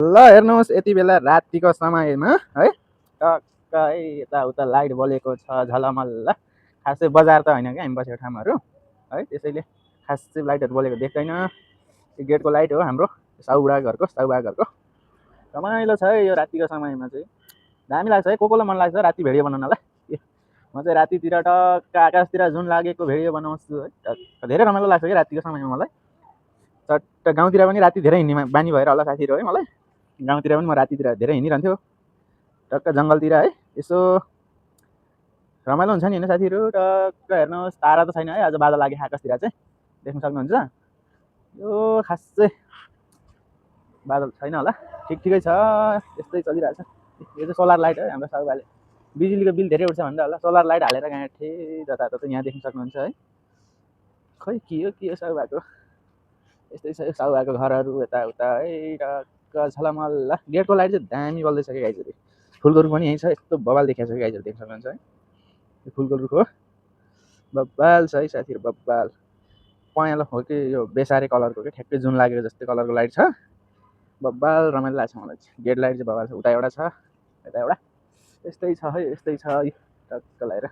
ल हेर्नुहोस् यति बेला रातिको समयमा है टक्क है यताउता लाइट बलेको छ झलमल्ल। खासै बजार त होइन क्या हामी बसेको ठाउँहरू है, त्यसैले खासै लाइटहरू बलेको देख्दैन। यो गेटको लाइट हो हाम्रो साउबुढा घरको रमाइलो छ है यो रातिको समयमा चाहिँ। दामी लाग्छ है, कसलाई मन लाग्छ राति भिडियो बनाउनलाई। म चाहिँ रातितिर टक्क आकाशतिर जुन लागेको भिडियो बनाउँछु है, टक्क धेरै रमाइलो लाग्छ कि रातिको समयमा मलाई। चट्ट गाउँतिर पनि राति धेरै हिँड्ने बानी भएर होला साथीहरू है। मलाई गाउँतिर पनि म रातितिर धेरै हिँडिरहन्थ्यो टक्क जङ्गलतिर है। यसो रमाइलो हुन्छ नि होइन साथीहरू। टक्क हेर्नुहोस् तारा त छैन है, आज बादल लागे आकाशतिर चाहिँ देख्न सक्नुहुन्छ। यो खासै बादल छैन होला, ठिकै छ, यस्तै चलिरहेछ। यो चाहिँ सोलर लाइट है हाम्रो साउबाले बिजुलीको बिल धेरै उठ्छ भन्दा होला सोलर लाइट हालेर गाँठे जताततै यहाँ देख्न सक्नुहुन्छ है। खै के हो साउबाको, यस्तै छ साउबाको घरहरू यताउता है। टक्क झलमल्ल गेटको लाइट चाहिँ दामी बल्दैछ कि गाइजहरू। फुलको रुख पनि यहीँ छ, यस्तो बवाल देखाएको छ कि गाइजहरू देख्न सक्नुहुन्छ है। यो फुलको रुख हो, बब्बाल छ है साथीहरू, बब्बाल पहेँलो हो कि यो बेसारे कलरको कि ठ्याक्कै जुन लागेको जस्तै कलरको लाइट छ। बब्बाल रमाइलो लाग्छ मलाई चाहिँ। गेट लाइट चाहिँ बब्बाल छ, उता एउटा छ यता एउटा, यस्तै छ है, यस्तै छ टक्क लगाएर।